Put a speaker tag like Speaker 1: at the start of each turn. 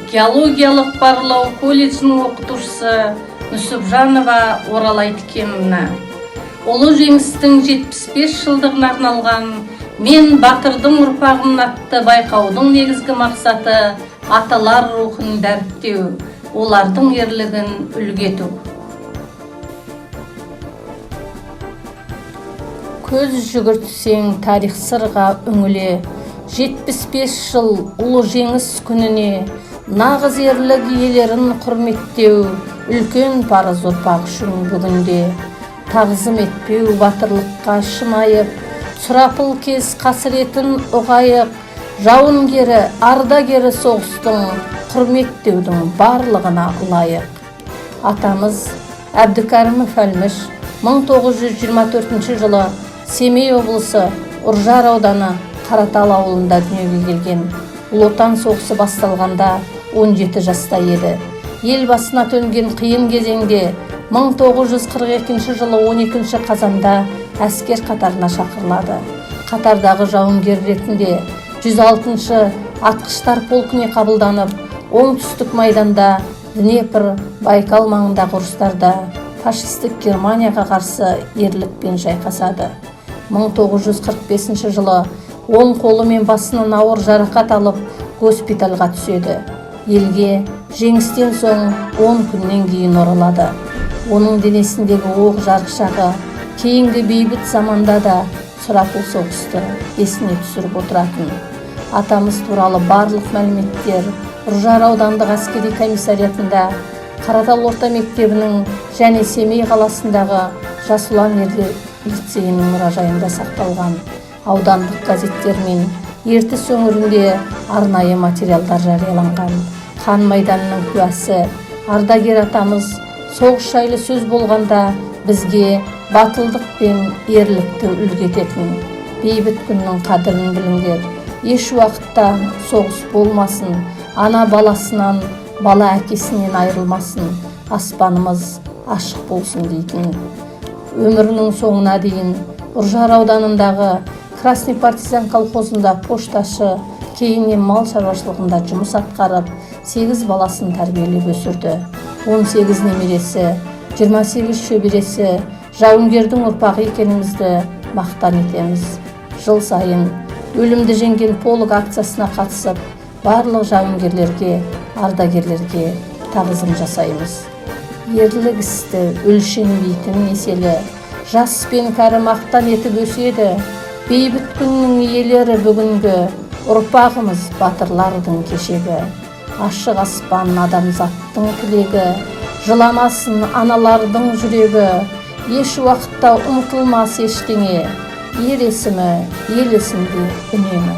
Speaker 1: Геологиялық барлау колледжінің оқытушысы Нүсіпжанова Оралай Тікеновна. Ұлы Жеңістің 75 жылдығына арналған «Мен батырдың ұрпағымын» атты байқаудың негізгі мақсаты – аталар рухын дәріптеу, олардың ерлігін үлгі ету. Көз жүгіртсең, тарих сырға үңіле, 75 жыл ұлы жеңіс күніне. Нағыз ерлік иелерін құрметтеу үлкен парыз ұрпақ үшін бүгінде. Тағзым етпеу батырлыққа шын айып. Сұрапыл кез қасіретін ұғайық. Жауынгері, ардагері соғыстың құрметтеудің барлығына лайық. Атамыз Әбдікәрімов Әлміш 1924 жылы Семей облысы, Үржар ауданы, Қаратал ауылында дүниеге келген. Ұлы Отан соғысы басталғанда 17 жаста еді. Ел басына төнген қиын кезеңде 1942 жылы 12 қазанда әскер қатарына шақырылады. Қатардағы жауынгер ретінде 106 атқыштар полкіне қабылданып, оңтүстік майданда, Днепр, Байкал маңындағы ұрыстарда фашистік Германияға қарсы ерлікпен шайқасады. 1945 жылы оң қолы мен басынан ауыр жарақат алып, госпитальға түседі. Елге жеңістен соң 10 күннен кейін оралады. Оның денесіндегі оқ жарықшағы кейінгі бейбіт заманда да сұрапыл соғысты есіне түсіріп отыратын. Атамыз туралы барлық мәліметтер Үржар аудандық әскери комиссариатында, Қаратал орта мектебінің және Семей қаласындағы Жас ұлан ерлер лицейінің мұражайында сақталған. Аудандық газеттер мен Ертіс өңірінде арнайы материалдар жарияланған. Қан майданының куәсі, ардагер атамыз соғыс жайлы сөз болғанда бізге батылдық пен ерлікті үлгі ететін. «Бейбіт күннің қадірін біліңдер, еш уақытта соғыс болмасын, ана баласынан, бала әкесінен айырылмасын, аспанымыз ашық болсын», – дейтін. Өмірінің соңына дейін Үржар ауданындағы «Красный партизан» колхозында пошташы, кейіннен мал шаруашылығында жұмыс атқарып, сегіз баласын тәрбиелеп өсірді. 18 немересі, 28 шөбересі жауынгердің ұрпағы екенімізді мақтан етеміз. Жыл сайын «Өлімді жеңген полк» акциясына қатысып, барлық жауынгерлерге, ардагерлерге тағзым жасаймыз. Ерлік істі өлшенбейтін еселі, жас пен кәрі мақтан етіп өседі. Бейбіт күннің иелері бүгінгі ұрпағымыз, батырлардың кешегі. Ашық аспан адамзаттың тілегі, жыламасын аналардың жүрегі. Еш уақытта ұмытылмас ештеңе, ер есімі ел есінде үнемі.